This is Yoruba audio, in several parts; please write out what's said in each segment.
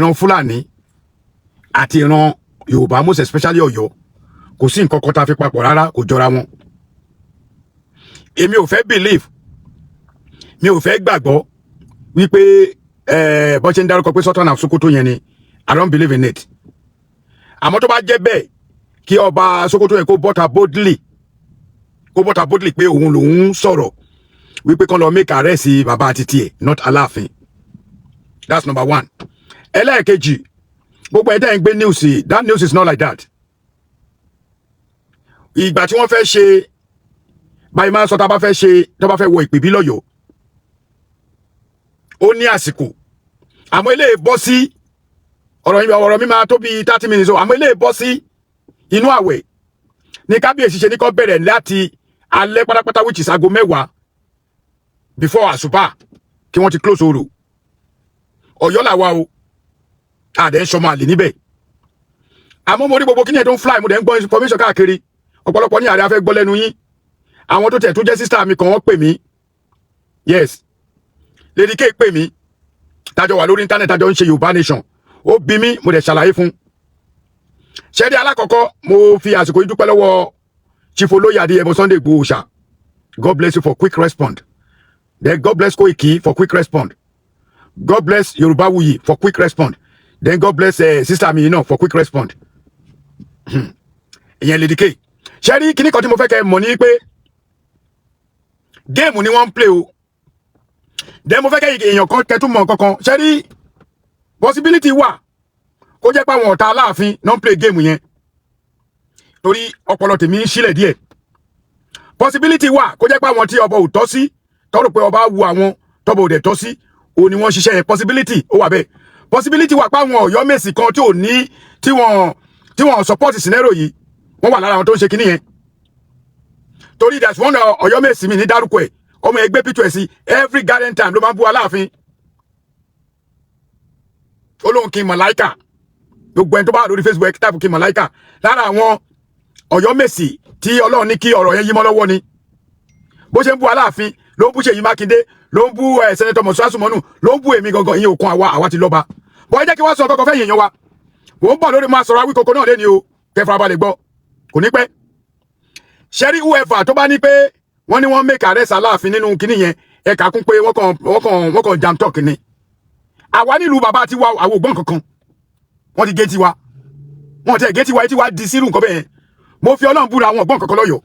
Ìran Fúlàní àti ìran Yorùbá, most especially Ọ̀yọ́, kò sí nǹkan kan tá a fi papọ̀ rárá, kò jọra wọn. Èmi ò fẹ́ believe, mi ò fẹ́ gbàgbọ́ wípé bọ́n ṣe ń dárúkọ pé Sultan of Sokoto yẹn ni. I don't believe in it. Àmọ́ tó bá jẹ́ bẹ́ẹ̀, kí ọba Sokoto yẹn kó bọ́ta boldly, kó bọ́ta boldly pé òun lòun sọ̀rọ̀ wípé kán lọ make arrest bàbá àti tiẹ̀, not Aláàfin. That's number one. Ẹlẹ́ẹ̀kejì, gbogbo ẹ̀dá ń gbé news, that news is not like that. Ìgbà tí wọ́n fẹ́ ṣe báyìí, máa ń sọ, tá a bá fẹ́ ṣe, tó bá fẹ́ wọ ìpèbí lọ́yọ̀ọ́, ó ní àsìkò. Àmọ́ eléyìí bọ́ sí ọ̀rọ̀ yìí, ọ̀rọ̀ mi máa tó bíi 30 minutes o. Àmọ́ eléyìí bọ́ sí inú àwẹ̀ ní kábíyèsí ṣe ní kó bẹ̀rẹ̀ láti alẹ́ pátápátá, which is aago 10 before àṣùbà, kí wọ́n ti close orò. Ọ̀yọ́ làwa o, àdẹ̀ ń sọmọ àlè níbẹ̀. Àmọ́ mo rí gbogbo kíni ẹ̀ tó ń fly, mo dẹ̀ ń gbọ́ information káàkiri. Ọ̀pọ̀lọpọ̀ ní ààrẹ afẹ́ gbọ́ lẹ́nu yín. Àwọn tó tẹ̀ tó jẹ́ sister mi kan, wọ́n pè mí. Yes, Lady K pè mí, tájọ wà lórí internet, tájọ ń ṣe Yorùbá Nation. Ó bí mi, mo dẹ̀ ṣàlàyé fún. Ṣẹ́rí, alákọ̀ọ́kọ́, mo fi àsìkò yìí dúpẹ́ lọ́wọ́ Chief Olóyè Adéyẹmọ Sunday Igboho ṣá. God bless you for quick response. Then God bless Koiki for quick response. God bless Yorùbáwùyí for quick response. Then God bless sister mi náà for quick response, ìyẹn Lady K. Ṣẹ́rí, kíní kan tí mo fẹ́ kẹ́ mọ̀ ní pé game ni wọ́n ń play o. Then mo fẹ́ kẹ́ èèyàn kan kẹ́tù mọ̀ kankan. Ṣẹ́rí, possibility wà kó jẹ́ pé àwọn ọ̀tá Aláàfin náà ń play game yẹn, torí ọpọlọ tèmi ń sílẹ̀ díẹ̀. Possibility wà kó jẹ́ pé àwọn tí ọba ò tọ́ sí, tọ́rọ pé ọba wu àwọn tọ́ba ò dẹ̀ tọ́ sí, òun ni wọ́n ṣiṣẹ́ yẹn. Possibility ó wà bẹ́ẹ̀. Possibility wà pé àwọn Ọ̀yọ́ Mèsì kan tí ò ní tí wọ́n support scenario yìí, wọ́n wà lára àwọn tó ń ṣe kinní yẹn, torí there's one Ọ̀yọ́ Mèsì mi ní dárúkọ ẹ̀, ọmọ ẹgbẹ́ picture ẹ̀ sí. Every garden time ló máa ń bú Aláàfin, ó lóun kí n mọ̀láìkà. Gbogbo ẹni tó bá wà lórí Facebook, type kí n mọ̀láìkà. Lára àwọn Ọ̀yọ́ Mèsì tí Ọlọ́run ní kí ọ̀rọ̀ yẹn yí mọ́ lọ́wọ́ ni. Bó ṣe ń bú Aláàfin ló ń bú Ṣèyí Mákindé, ló ń bú ẹ Senator Mọ̀sùlùmí Sùmọ́nù, ló ń bú èmi gangan. Ìyẹn òkun àwa, àwa ti lọ́ba bọ́. Ẹ jẹ́ kí wọ́n sọ kọ́kọ́ fẹ́ yèèyàn wa. Mò ń bọ̀ lórí, máa sọ̀rọ̀ Awíkoko náà lẹ́ni o. Kẹfà balẹ̀ gbọ́, kò ní pẹ́. Ṣẹ́rí, whoever tó bá ní pé wọ́n ní wọ́n make arrest Aláàfin nínú kinní yẹn, ẹ̀ka kún pé wọ́n kàn jam talk ni. Àwa nílùú bàbá tiwa, àwọn ògbọ́n kankan. Wọ́n ti gé tiwa, wọ́n ti gé tiwa, tiwa di sírù nǹkan bẹ́ẹ̀. Mo fi Ọlọ́run búra, àwọn ògbọ́n kankan lọ́yọ̀ọ́,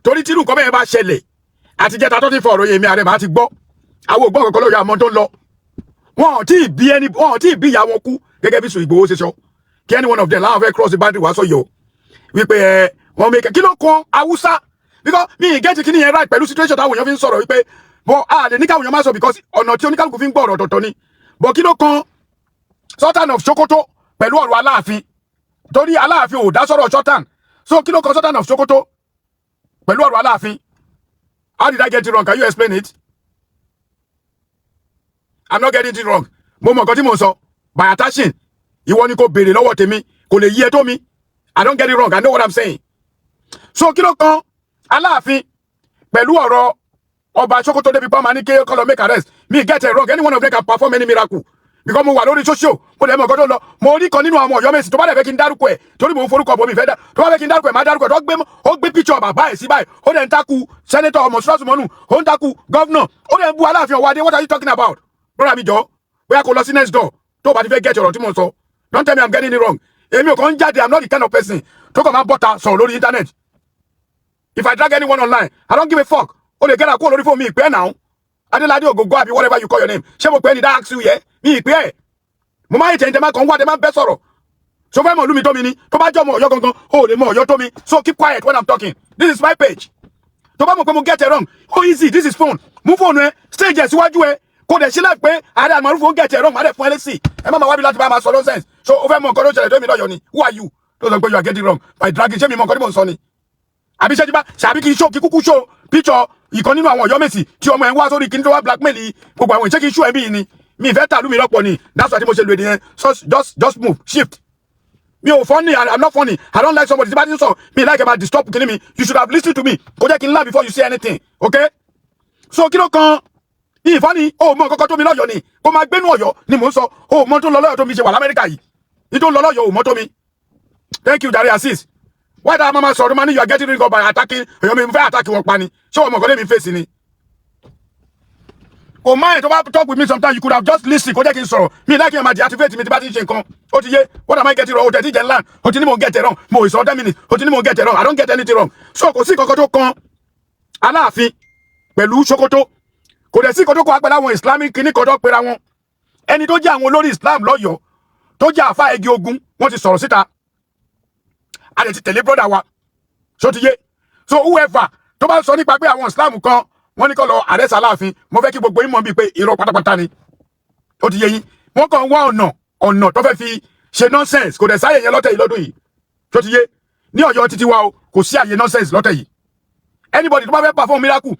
torí tírù nǹkan bẹ́ẹ̀ bá ṣẹlẹ̀ àti jẹta tó ti fọ ọ̀rọ̀ yẹn mi, ààrẹ máa ti gbọ́. Àwọn ògbọ́n kankan lọ́yọ̀ọ́, àmọ́ tó ń lọ, wọn ò tí ì bí ẹni, wọn ò tí ì bí ìyá wọn kú. Gẹ́gẹ́ bí sùn Ìgbòho ṣe sọ, kí any one of them láwọn fẹ́ cross the boundary wá sọ̀yọ̀ wípé ẹ wọn mẹ́kẹ́ kí ló kan Haúsá, because mi ì get kíní yẹn right pẹ̀lú situation táwọn èèyàn fi ń sọ̀rọ̀ wípé bọ́ a lè ní káwọn èèyàn má sọ, because ọ̀nà tí oníkálukú fi ń gbọ́ ọ̀rọ̀ ọ̀tọ̀ọ̀tọ̀ ni. Bọ́ kí ló kan Sultan of Sokoto pẹ̀lú ọ̀rọ̀ Aláàfin? Torí Aláàfin ò dá sọ̀rọ̀ Sultan, so kí ló kan Sultan of Sokoto pẹ̀lú ọ̀rọ̀ Aláàfin? How did I get it wrong? Can you explain it? I'm not getting it wrong. Mo mọ̀ nǹkan tí mo ń sọ. By attaching, ìwọ ni kò béèrè lọ́wọ́ tèmi, kò lè yí ẹ tó mi. I don't get it wrong. I know what I'm saying. So kí ló kan Aláàfin pẹ̀lú ọ̀rọ̀ ọba Sokoto débi pọ́n máa ní kí kọ́ lọ make arrest? Me get it wrong, any one of them can perform any miracle, because mo wà lórí social, mo dẹ̀ mọ̀ nǹkan tó lọ. Mo rí kan nínú àwọn Ọ̀yọ́ Mèsì, tó bá dẹ̀ fẹ́ kí n dárúkọ ẹ̀, torí mo ń forúkọ bọ̀, mi fẹ́ dá, tó bá fẹ́ kí n dárúkọ ẹ̀, má dárúkọ ẹ̀. Tó gbé, ó gbé picture bàbá ẹ̀ sí báyìí, ó dẹ̀ ń takú Senator Mọ̀súrà Sùmọ́nù, ó ń takú governor, ó dẹ̀ ń bú Aláàfin Ọ̀wádé. What are you talking about, brother mi? Jọ, bóyá kó lọ sí next door tó o bá ti fẹ́ get ọ̀rọ̀ tí mo sọ. Don't tell me I'm getting it wrong. Èmi ò kàn ń jáde. I'm not the kind of person tó kàn máa ń bọ́ta sọ̀rọ̀ lórí internet. If I drag anyone online, I don't give a fuck. O lè gẹ́ra kúrò lórí fóònù mi. Ìpẹ́ náà, Adéládé Ògógó àbí whatever you call your name, ṣé mo pẹ́ ní that ask you yẹ mi ìpẹ́ ẹ̀? Mo máa ń tẹ̀ ń tẹ̀ máa kàn wá tẹ̀ máa ń bẹ́ sọ̀rọ̀. So fẹ́ mọ̀ ìlú mi tó mi ni? Tó bá jẹ́ ọmọ Ọ̀yọ́ gangan, o ò lè mọ Ọ̀yọ́ tó mi. So keep quiet when I'm talking. This is my page. Tó bá mọ̀ pé mo get it wrong, oh, easy, this is phone. Mú fóònù ẹ, stage ẹ síwájú ẹ, kò dẹ̀ sílẹ̀ pé ààrẹ àmọ̀rúfò ń get it wrong, má dẹ̀ fún ẹ lésì. Ẹ má máa wábi láti bá máa sọ nonsense. So o fẹ́ mọ nǹkan tó ṣẹlẹ̀ tó mi lọ́yọ̀ ni? Who are you tó sọ pé you are getting wrong by dragging? Ṣé mi mọ nǹkan tí mò ń sọ ni? Àbí ṣé tí bá ṣàbí kí n show, kí kúkú show picture ìkan nínú àwọn Ọ̀yọ́ Mèsì tí ọmọ ẹ̀ ń wá sórí kíní tó wá blackmail gbogbo àwọn ìṣe, kí n show ẹ̀ bí ni? Mi ìfẹ́ tàlú mi lọ́pọ̀ ni. That's why tí mo ṣe lo èdè yẹn. So just move, shift. Mi ò funny. I'm not funny. I don't like somebody tí bá ti ń sọ mi like ẹ máa disturb kíní mi. You should have listened to me, kó jẹ́ kí n laugh before you say anything, okay? So kí ló kan Ìfọ́ ni o mọ kọ́kọ́ tó mi lọ́yọ̀ọ́ ni kó máa gbénú Ọ̀yọ́ ni mò ń sọ. O mọ tó ń lọ lọ́yọ̀ọ́ tó mi ṣe wà l'Amẹ́ríkà yìí ní tó ń lọ lọ́yọ̀ọ́, o mọ tó mi. Thank you, Jare Azeez. Why that mama sọ̀rọ̀ ma ní you are getting rid of by attacking Ọ̀yọ́ mi? Fẹ́ attack wọn pa ni? Ṣé wọn mọ̀ kọ́ lé mi fèsì ni? Kò mind tó bá talk with me sometimes, you could have just listen, kó jẹ́ kí n sọ̀rọ̀ mi láì kí n máa deactivate mi tí bá ti ń ṣe nǹkan. Ó ti yé. What am I getting wrong? O tẹ̀ tí jẹ́ land, o ti ní mo get it wrong. Mo ìsọ 10 minutes, o ti ní mo get it wrong. I don't get anything wrong. So kò sí kankan tó kan Aláàfin pẹ̀lú Sokoto, kò dẹ̀ sí nǹkan tó kọ́ apẹ̀lú àwọn Islamic kìíní kan tó pera wọn. Ẹni tó jẹ́ àwọn olórí Islam lọ́yọ̀ọ́, tó jẹ́ àfa igi ogun, wọ́n ti sọ̀rọ̀ síta, a lè ti tẹ̀lé brother wa. So ti yé. So whoever tó bá sọ nípa pé àwọn Islam kan wọ́n ní kó lọ arrest Aláàfin, mo fẹ́ kí gbogbo yín mọ̀ bíi pé irọ́ pátápátá ni. Ó ti yé yín. Wọ́n kàn wá ọ̀nà tó fẹ́ fi ṣe nonsense. Kò dẹ̀ sáyè yẹn lọ́tẹ̀ yìí, lọ́dún yìí. Tó ti yé, ní Ọ̀yọ́ títí wa o, kò sí àyè nonsense lọ́tẹ̀ yìí. Anybody tó bá fẹ́ perform miracle,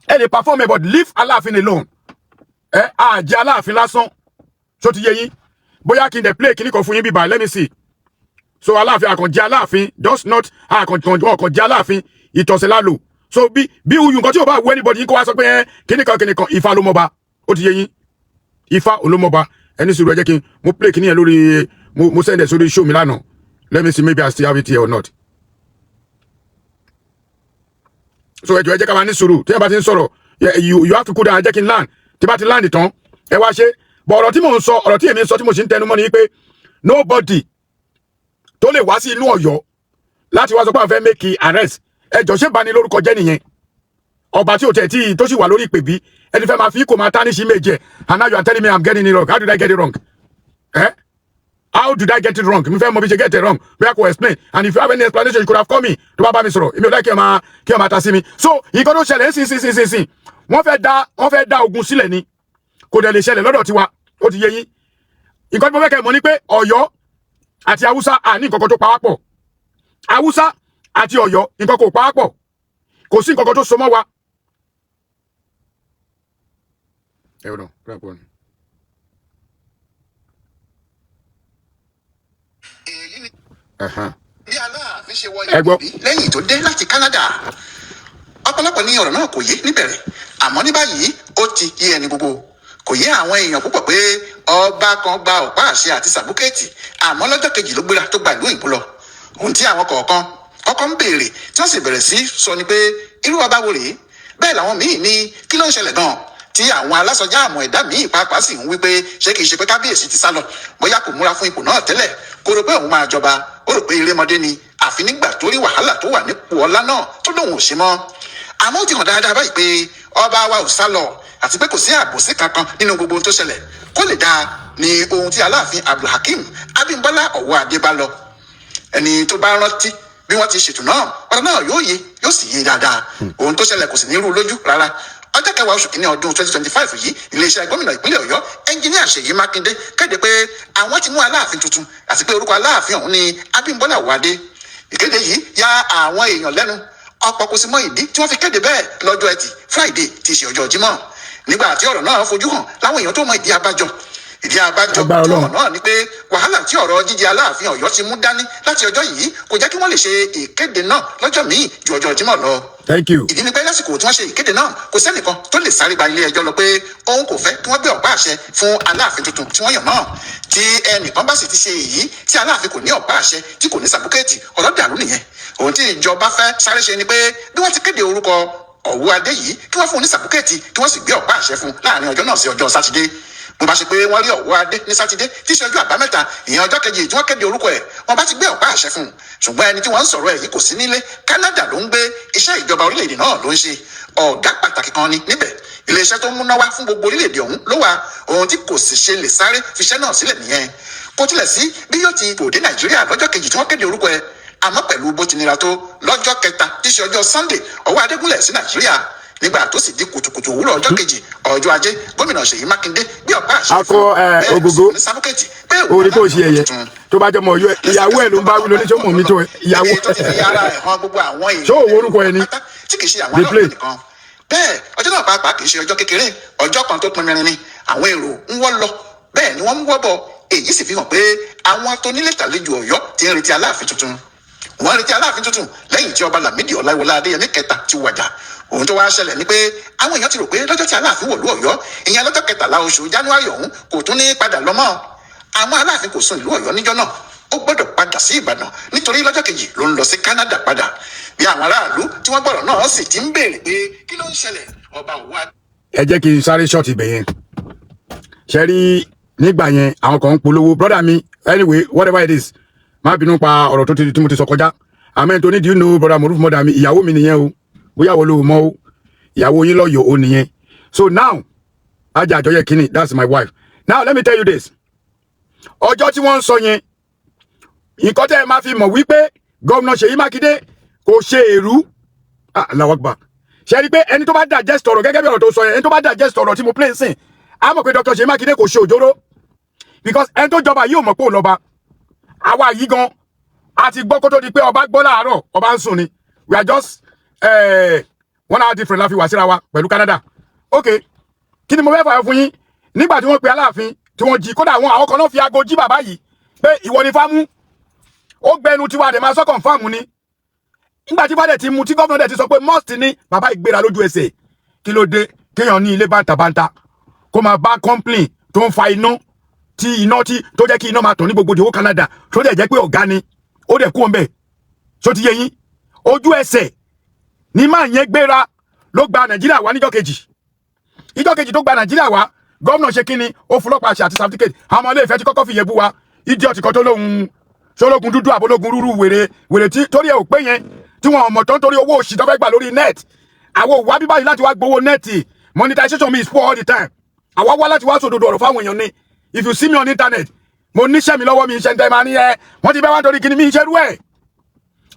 ẹ lè perform ẹ, but leave Aláàfin alone. Ẹ àjẹ Aláàfin lásán. Tó ti yé yín? Bóyá kí n dẹ̀ play kíní kan fún yín bíbá. Let me see. So Aláàfin àkànjẹ Aláàfin, just not àkànjẹ Aláàfin ìtọ̀sẹ̀ lálò. So bí uyùn nǹkan tí o bá wú anybody yín kó wá sọ pé ẹ kíní kan kíní kan, Ifá ló mọba. Ó ti yé yín, Ifá olómọba. Ẹni sùúrù, ẹ jẹ́ kí n mo play kíní yẹn lórí mo send ẹ sórí show mi lánàá. Let me see, maybe I still have it here or not. So ẹ jọ̀ọ́, ẹ jẹ́ ká máa ní sùúrù. Tí ẹ bá ti ń sọ̀rọ̀, you have to cool down. Ẹ jẹ́ kí n land. Tí bá ti land tán, ẹ wá ṣe bọ̀. Ọ̀rọ̀ tí mò ń sọ, ọ̀rọ̀ tí èmi ń sọ, tí mo sì ń tẹnu mọ́ ni pé nobody tó lè wá sí inú Ọ̀yọ́ láti wá sọ pé àwọn fẹ́ make arrest. Ẹ jọ̀ọ́, ṣé bani lórúkọ jẹ́ nìyẹn? Ọba tí o tẹ̀ tí tó sì wà lórí ìpè bí ẹni fẹ́ máa fi kò máa tarnish image ẹ̀, and now you are telling me I'm getting it wrong. How did I get it wrong? Eh? How did I get it wrong? Mi fẹ́ mọ bí ṣe get it wrong. Bí a kò explain, and if you have any explanation, you could have called me. Tó bá bá mi sọ̀rọ̀, èmi ò láì kí ẹ máa ta sí mi. So nǹkan tó ṣẹlẹ̀ ń sìn, wọ́n fẹ́ dá ogun sílẹ̀ ni. Kò dẹ̀ lè ṣẹlẹ̀ lọ́dọ̀ tiwa. Ó ti yé yín. Nǹkan tí mo fẹ́ kẹ́ mọ̀ ni pé Ọ̀yọ́ àti Haúsá, àní nǹkan kan tó pa wá pọ̀. Haúsá àti Ọ̀yọ́, nǹkan kò pa wá pọ̀, kò sí nǹkan kan tó so mọ́ wa. Ẹ ò dàn rẹ̀ ni. Èyí ni bí Aláàfin ṣe wọ Ẹ gbọ́. ìpèbí lẹ́yìn tó dé láti Canada. Ọ̀pọ̀lọpọ̀ ní ọ̀rọ̀ náà kò yé níbẹ̀rẹ̀, àmọ́ ní báyìí ó ti yé ẹni gbogbo. Kò yé àwọn èèyàn púpọ̀ pé ọba kan gba ọ̀pá àṣẹ àti sàbúkẹ́ẹ̀tì, àmọ́ lọ́jọ́ kejì ló gbéra tó gba ìlú òyìnbó lọ. Ohun tí àwọn kọ̀ọ̀kan kọ́kọ́ ń béèrè tí wọ́n sì bẹ̀rẹ̀ sí sọ ni pé irú ọba wo rèé? Bẹ́ẹ̀ làwọn míì ní kí ló ń ṣẹlẹ̀ gan-an, tí àwọn alásọjá àmọ̀ ẹ̀dá míì pàápàá sì ń wí pé ṣé kìí ṣe pé kábíyèsí ti sá lọ, bóyá kò múra fún ipò náà tẹ́lẹ̀, kó rò pé òun máa jọba, ó rò pé erémọdé ni, àfi nígbà tó rí wàhálà tó wà nípò ọlá náà tó lóun ò ṣe mọ́. Àmọ́ ó ti hàn dáadáa báyìí pé ọba wa ò sá lọ, àti pé kò sí àbòsí kankan nínú gbogbo ohun tó ṣẹlẹ̀. Kó lè dáa ni ohun tí Aláàfin Abdulhakeem Abímbọ́lá Ọ̀wọ́ bá lọ. Ẹni tó bá rántí bí wọ́n ti ṣètò náà, ọ̀rọ̀ náà yóò yé, yóò sì yé dáadáa. Ohun tó ṣẹlẹ̀ kò sì ní rú lójú rárá. Ọjọ́ 10 oṣù kìíní ọdún 2025 yìí, iléeṣẹ́ gómìnà ìpínlẹ̀ Ọ̀yọ́, Ẹnjiníà Ṣèyí Mákindé, kéde pé àwọn ti mú Aláàfin tuntun, àti pé orúkọ Aláàfin ọ̀hún ni Abímbọ́lá Ọ̀wọ́adé. Ìkéde yìí ya àwọn èèyàn lẹ́nu. Ọ̀pọ̀ kò sì mọ ìdí tí wọ́n fi kéde bẹ́ẹ̀ lọ́jọ́ Ẹtì Friday tí í ṣe ọjọ́ Jímọ̀. Nígbà tí ọ̀rọ̀ náà fojú hàn láwọn èèyàn tó mọ ìdí abájọ. Ìdí abájọ Agbára tí Ọlọ́run. ọ̀rọ̀ náà ni pé wàhálà tí ọ̀rọ̀ jíjẹ Aláàfin Ọ̀yọ́ ti mú dání láti ọjọ́ yìí kò jẹ́ kí wọ́n lè ṣe ìkéde náà lọ́jọ́ míì ju ọjọ́ Jímọ̀ lọ. Thank you. Ìdí ni pé lásìkò tí wọ́n ṣe ìkéde náà, kò sẹ́nìkan tó lè sáré gba ilé ẹjọ́ lọ pé òun kò fẹ́ kí wọ́n gbé ọ̀pá àṣẹ fún Aláàfin tuntun tí wọ́n yàn náà. Tí ẹnìkan bá sì ti ṣe èyí, tí Aláàfin kò ní ọ̀pá àṣẹ, tí kò ní sàbúkẹ́ẹ̀tì, ọ̀rọ̀ dàrú nìyẹn. Ohun tí ìjọba fẹ́ sáré ṣe ni pé bí wọ́n ti kéde orúkọ Ọ̀wọ́ Adé yìí, kí wọ́n fún un ní sàbúkẹ́ẹ̀tì, kí wọ́n sì gbé ọ̀pá àṣẹ fún un láàrin ọjọ́ náà sí ọjọ́ Sátidé. Bó bá ṣe pé wọ́n rí Ọ̀wọ́ Adé ní Sátidé tí í ṣe ọjọ́ Àbámẹ́ta, ìyẹn ọjọ́ kejì tí wọ́n kéde orúkọ ẹ̀, wọ́n bá ti gbé ọ̀pá àṣẹ fún un. Ṣùgbọ́n ẹni tí wọ́n ń sọ̀rọ̀ ẹ̀ yìí kò sí nílé, Canada ló ń gbé. Iṣẹ́ ìjọba orílẹ̀-èdè náà ló ń ṣe, ọ̀gá pàtàkì kan ni níbẹ̀. Iléeṣẹ́ tó ń múná wá fún gbogbo orílẹ̀-èdè ọ̀hún ló wà. Ohun tí kò sì ṣe lè sáré fiṣẹ́ náà sílẹ̀ nìyẹn. Kò tilẹ̀ sí bí yóò ti kò dé Nàìjíríà lọ́jọ́ kejì tí wọ́n kéde orúkọ ẹ̀. Àmọ́ pẹ̀lú bó ti nira tó, lọ́jọ́ kẹta tí í ṣe ọjọ́ Sunday, Ọwọ́ Adégúnlẹ̀ sí Nàìjíríà. Nígbà tó sì di kùtùkùtù òwúrọ̀ ọjọ́ kejì, ọjọ́ Ajé, gómìnà Ṣèyí Mákindé gbé ọ̀pá àṣẹ Akọ ẹ bẹ́ẹ̀ ló Ògògó sì ní sáfúkẹ́ẹ̀tì pé òun orí kò ṣe Aláàfin ẹyẹ tuntun. Tó bá jọmọ Ọ̀yọ́, ìyàwó ẹ ló ń bá wí lóníṣòwò mi tó ẹ ìyàwó. Níbi tó ti fi ara ẹ̀ hàn gbogbo àwọn èèyàn Ṣé òun orúkọ ẹ ni? pátá, tí kì í ṣe àwọn Dey aláàfin play. nìkan. Bẹ́ẹ̀ ọjọ́ náà pàápàá kì í ṣe ọjọ́ kékeré, ọjọ́ kan tó pinrin ni. Àwọn èrò ń wọ́ lọ, bẹ́ẹ̀ ni wọ́n ń wọ́ bọ̀. Èyí sì fi hàn pé àwọn tónílétàlejò Ọ̀yọ́ ti ń retí Aláàfin tuntun. Wọ́n retí Aláàfin tuntun lẹ́yìn tí Ọba Lámìdí Ọláìwọlá Adéyẹmí kẹta ti wàjà. Ohun tó wá ṣẹlẹ̀ ni pé àwọn èèyàn ti rò pé lọ́jọ́ tí Aláàfin wọ̀lú Ọ̀yọ́, ìyẹn lọ́jọ́ 13 oṣù January ọ̀hún, kò tún ní padà lọ mọ́. Àwọn Aláàfin kò sùn ìlú Ọ̀yọ́ níjọ́ náà. Ó gbọ́dọ̀ padà sí Ìbàdàn nítorí lọ́jọ́ kejì ló ń lọ sí Canada padà. Bí àwọn aráàlú tí wọ́n gbọ́rọ̀ náà sì ti ń béèrè pé kí ló ń ṣẹlẹ̀, ọba òwú. Ẹ jẹ́ kí n sáré short ibẹ̀ yẹn. Ṣe rí nígbà yẹn, àwọn kan ń polówó, brother mi. Anyway, whatever it is, má bínú pa ọ̀rọ̀ tó ti tí mo ti sọ kọjá. Àmọ́ tó ní, do you know brother Moruf mother mi? Ìyàwó mi nìyẹn o. Bóyá wo ló mọ̀ o, ìyàwó yín lọ́yọ̀ o nìyẹn. So now, ajá àjọyẹ kínní, that's my wife. Now let me tell you this: ọjọ́ tí wọ́n ń sọ yẹn, nǹkan tẹ́ ẹ máa fi mọ̀ wípé Gómìnà Ṣèyí Mákindé kò ṣe èrú. Ah, Allahu Akbar. Ṣe rí i pé ẹni tó bá digest ọ̀rọ̀ gẹ́gẹ́ bí ọ̀rọ̀ tó sọ yẹn, ẹni tó bá digest ọ̀rọ̀ tí mo play sìn, á mọ̀ pé Dr. Ṣèyí Mákindé kò ṣe òjóró, because ẹni tó jọba yìí ò mọ̀ pé òun lọ́ba. Àwa yìí gan a ti gbọ́ kó tó di pé ọba gbọ́ láàárọ̀, ọba ń sùn ni. We are just 1 hour different la fi wà síra wa pẹ̀lú Canada. Ok, kí ni mo fẹ́ fààyàn fún yín? Nígbà tí wọ́n pe Aláàfin tí wọ́n jí, kódà àwọn kan náà fi aago jí bàbá yìí pé ìwọ ni fámú. Ó gbẹnu tiwa dẹ̀ máa sọ confirm ni. Nígbà tí bá dẹ̀ ti mu, tí gómìnà dẹ̀ ti sọ pé must ní, bàbá ìgbéra lójú ẹsẹ̀. Kí ló dé kéèyàn ní ilé bàǹtàbàǹtà, kó máa bá complain tó ń fa iná, tí iná tí tó jẹ́ kí iná máa tàn ní gbogbo ìdíwọ́ Canada, tó dẹ̀ jẹ́ pé ọ̀gá ni, ó dẹ̀ kú ọ̀nbẹ̀? Tó ti yé yín, ojú ẹsẹ̀ ní máa yẹn gbéra ló gba Nàìjíríà wá níjọ́ kejì. Ìjọ́ kejì tó gba Nàìjíríà wá, gómìnà ṣe kínni? Ó fún ọlọ́pàá àṣẹ àti certificate. Àwọn ọmọ ilé ìfẹ́ ti kọ́kọ́ fi yẹn bú wa. Idiot kan tó lóhun ṣológun dúdú àbólógun rúrú, wèrè wèrè tí torí ẹ ò pé yẹn, tí wọn mọ̀ tán, torí owó òṣì tó fẹ́ gbà lórí net. Àwọn òwá bíbáyìí láti wá gbowó net. Monetization mi is poor all the time. Àwa wá láti wá sòdodo ọ̀rọ̀ fáwọn èèyàn ni. If you see me on internet, mo níṣẹ́ mi lọ́wọ́ mi, iṣẹ́ ń tẹ́ máa ní ẹ wọ́n ti bẹ́ wá nítorí kíni mi iṣẹ́ rú ẹ̀.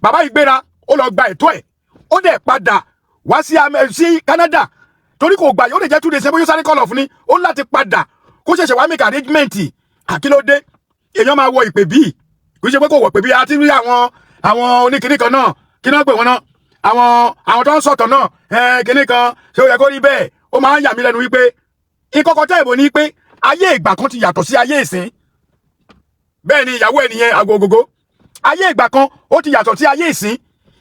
Bàbá yìí gbéra, ó lọ gba ètò ẹ̀, ó dẹ̀ padà wá sí Canada, torí kò gbà yóò lè jẹ́ 2 days bóyá sáré call off ni. Ó ní láti padà kó ṣẹ̀ṣẹ̀ wá make arrangement. Àkílódé èèyàn máa wọ ìpè bíi? Kò ṣe pé kò wọ̀ pé bí a ti rí àwọn oníkinní kan náà, kí náà pè wọ́n náà, àwọn tó ń sọ̀tọ̀ náà, ẹ kinní kan, ṣé ó yẹ kó rí bẹ́ẹ̀? Ó máa ń yà mí lẹ́nu wípé ìkọ̀kọ̀ tẹ́ ìbò ní pé ayé ìgbà kan ti yàtọ̀ sí ayé ìsìn. Bẹ́ẹ̀ ni, ìyàwó ẹ̀ nìyẹn, agogogo. Ayé ìgbà kan ó ti yàtọ̀ sí ayé ìsìn.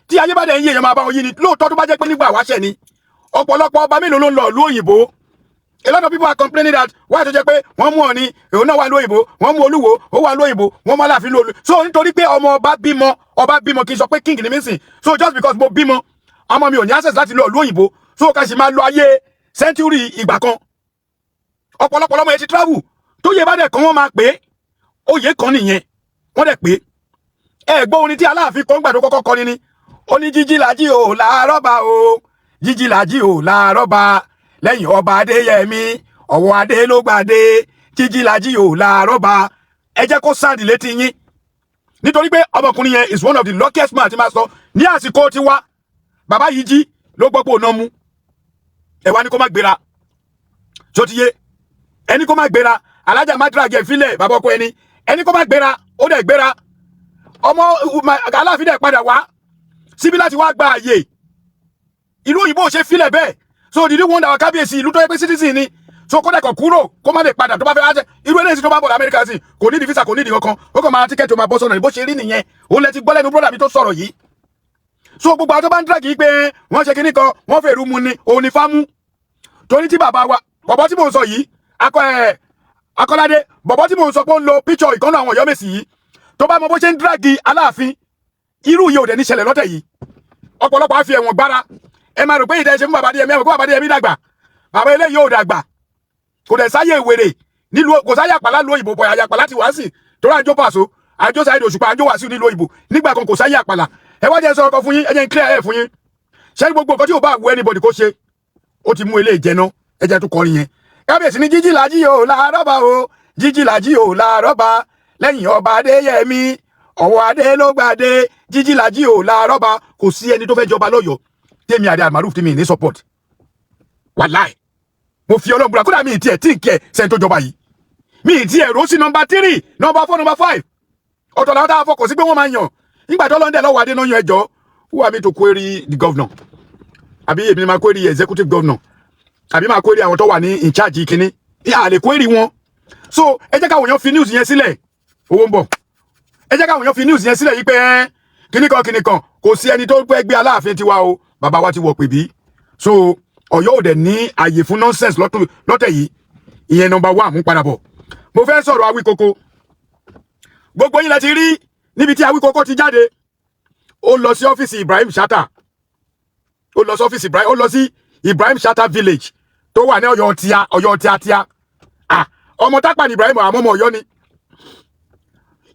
Tí ayé bá dẹ̀ ń yé, èèyàn máa bá wọn yí ni. Lóòótọ́, tó bá jẹ́ pé nígbà wáṣẹ̀ ni, ọ̀pọ̀lọpọ̀ ọba mélòó ló ń lọ ìlú òyìnbó? A lot of people are complaining that why tó jẹ́ pé wọ́n mú Ọọ̀ni, òun náà wà lóyìnbó, wọ́n mú Olúwo, ó wà lóyìnbó, wọ́n mú Aláàfin lóòlù. So nítorí pé ọmọ ọba bímọ, ọba bímọ, kì í sọ pé king ni mí sìn. So just because mo bímọ, ọmọ mi ò ní access láti lọ ìlú òyìnbó, so ká sì máa lo ayé century ìgbà kan. Ọ̀pọ̀lọpọ̀ lọmọ yẹn ti travel tó yẹ bá dẹ̀ kan, wọ́n máa pè é oyè kan nìyẹn. Wọ́n dẹ̀ pé ẹ gbọ́ orin tí Aláàfin kan gbà tó kọ́kọ́ kọrin ni. Ó ní jíjí làjí ò láàárọ̀ bá o, jíjí làjí ò láàárọ̀ bá, lẹ́yìn ọba Adéyẹmí, ọwọ́ adé ló gbàdé, jíjí làjí ò láàárọ̀ bá. Ẹ jẹ́ kó sound létí yín, nítorí pé ọmọkùnrin yẹn is one of the luckiest man tí máa sọ ní àsìkò tiwa. Bàbá yìí jí ló gbọ́ pé òun náà mú ẹ wá ní kó má gbéra. Tó ti yé, ẹni kó má gbéra, alájà má drag ẹ fílẹ̀, bàbá ọkọ ẹni, ẹni kó má gbéra, ó dẹ̀ gbéra. Ọmọ Aláàfin dẹ̀ padà wá síbi láti wá gba àyè. Ìlú òyìnbó ò ṣe fílẹ̀ bẹ́ẹ̀. So did you wonder our kábíyèsí, ìlú tó yẹ pé citizen ni, so kó dẹ̀ kàn kúrò, kó má lè padà tó bá fẹ́ wá jẹ́? Irú eléyìí tó bá bọ̀ lamẹ́ríkà sí, kò ní di visa, kò ní di kankan, ó kàn máa ticket, máa bọ́ sọ̀nà ní. Bó ṣe rí nìyẹn. Òun lẹ ti gbọ́ lẹ́nu brother mi tó sọ̀rọ̀ yìí. So gbogbo àwọn tó bá ń drag yìí pé wọ́n ṣe kinní kan, wọ́n fèrú mu ni, òun ni fámú. Torí tí bàbá wa, bọ̀bọ̀ tí mò ń sọ yìí, akọ ẹ̀ Akọ́ládé, bọ̀bọ̀ tí mò ń sọ pé ó ń lo píṣọ ìkànnì àwọn Ọ̀yọ́mèsì yìí, tó bá mọ bó ṣe ń drag Aláàfin, irú yìí ò dẹ̀ ní ṣẹlẹ̀ lọ́tẹ̀ yìí. Ọ̀pọ̀lọpọ̀ á fi ẹ̀wọ̀n gbára. Ẹ máa rò pé ìdá ẹ ṣe fún bàbá Adéyẹmí, ẹ̀wọ̀n kó bàbá Adéyẹmí dàgbà. Bàbá eléyìí ò dàgbà, kò dẹ̀ sáyè wèrè nílùú, kò sáyè àpàlà lu òyìnbó bọ̀. Àyàpàlà ti wá sí torí àjọ Pàṣọ, àjọ Saheed Òṣùpá, àjọ Wàsíù nílùú òyìnbó nígbà kan, kò sáyè àpàlà. Ẹ wá jẹ́ sọ̀rọ̀ kan fún yín, ẹ jẹ́ n clear ẹ̀ fún yín. Ṣé gbogbo nǹkan tí ò bá wù anybody kó ṣe, ó ti mú eléyìí jẹ náà. Ẹ jẹ́ tó kọrin yẹn. Kábíyèsí ní jíjí làjí o làárọ̀ bá o, jíjí làjí o làárọ̀ bá, lẹ́yìn ọba Adéyẹmí, ọwọ́ adé ló gbàdé, jíjí làjí o làárọ̀ bá. Kò sí ẹni tó fẹ́ jọba lọ́yọ̀ọ́ tèmi àdé Almaroof tí mi ní support. Wàláì, mo fi Ọlọ́run búra. Kódà mi ì tiẹ̀ tí ì kẹ́ sẹ́ni tó jọba yìí, mi ì tiẹ̀ rò sí number 3, number 4, number 5. Ọ̀tọ̀ làwọn táwọn fọkàn sí pé wọ́n máa yàn. Nígbà tó lọ́ndẹ̀ lọ́wọ́ adé náà yan. Ẹjọ́, who are me to query the governor? Àbí èmi ni máa query executive governor, àbí máa query àwọn tó wà ní in charge kínní? À lè query wọn. So ẹ jẹ́ káwọn èèyàn fi news yẹn sílẹ̀. Owó ń bọ̀. Ẹ jẹ́ káwọn èèyàn fi news yẹn sílẹ̀ yìí pé ẹ Kíníkan kíníkan, kò sí ẹni tó fẹ́ gbé Aláàfin tiwa o. Bàbá wa ti wọ̀ pè bí. So Ọ̀yọ́ ò dẹ̀ ní àyè fún nonsense lọ́tẹ̀ yìí. Ìyẹn number one. Mú padà bọ̀, mo fẹ́ sọ̀rọ̀ Awíkoko. Gbogbo yín lẹ ti rí níbi tí Awíkoko ti jáde. Ó lọ sí ọ́fíìsì Ibrahim Chatta, ó lọ sí ọ́fíìsì Ibrahim, ó lọ sí Ibrahim Chatta village tó wà ní Ọ̀yọ́ tíá, Ọ̀yọ́ tíátíá. Ah, ọmọ Tápà ní Ibrahim, àmọ́ ọmọ Ọ̀yọ́ ni.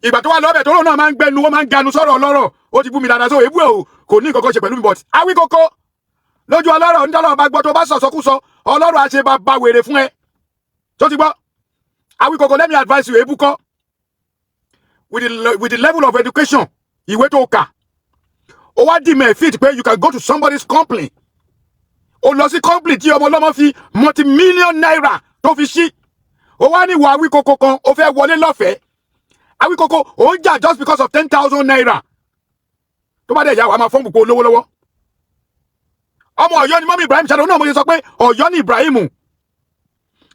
Ìgbà tó wà lọ́bẹ̀ tó lóun náà máa ń gbẹnu, ó máa ń ganu sọ̀rọ̀ ọlọ́rọ̀. Ó ti bú mi dáadáa, so èébú ẹ̀ o kò ní nǹkan kan ṣe pẹ̀lú mi. But Awíkoko lójú ọlọ́rọ̀ nítorí bá gbọ́ tó bá sọ̀sọ́kúsọ, ọlọ́rọ̀ àṣẹ bá ba wèrè fún ẹ tó ti gbọ́. Awíkoko, let me advise you. Èébú kọ́. With the level of education, ìwé tó kà, ó wá dì mẹ́ fit pé you can go to somebody's company. Ó lọ sí company tí ọmọ ọlọ́mọ fi multi-million naira tó fi ṣí. Ó wá ní ìwà Awíkoko kan, ó fẹ́ wọlé lọ́fẹ̀ẹ́. Awíkoko, ó ń jà just because of 10,000 naira. Tó bá dẹ̀ yà wà, máa fọ́n bùkún olówó lọ́wọ́. Ọmọ Ọ̀yọ́ ni mummy Ibrahim Chatta náà. Mo ṣe sọ pé Ọ̀yọ́ ni Ibrahim.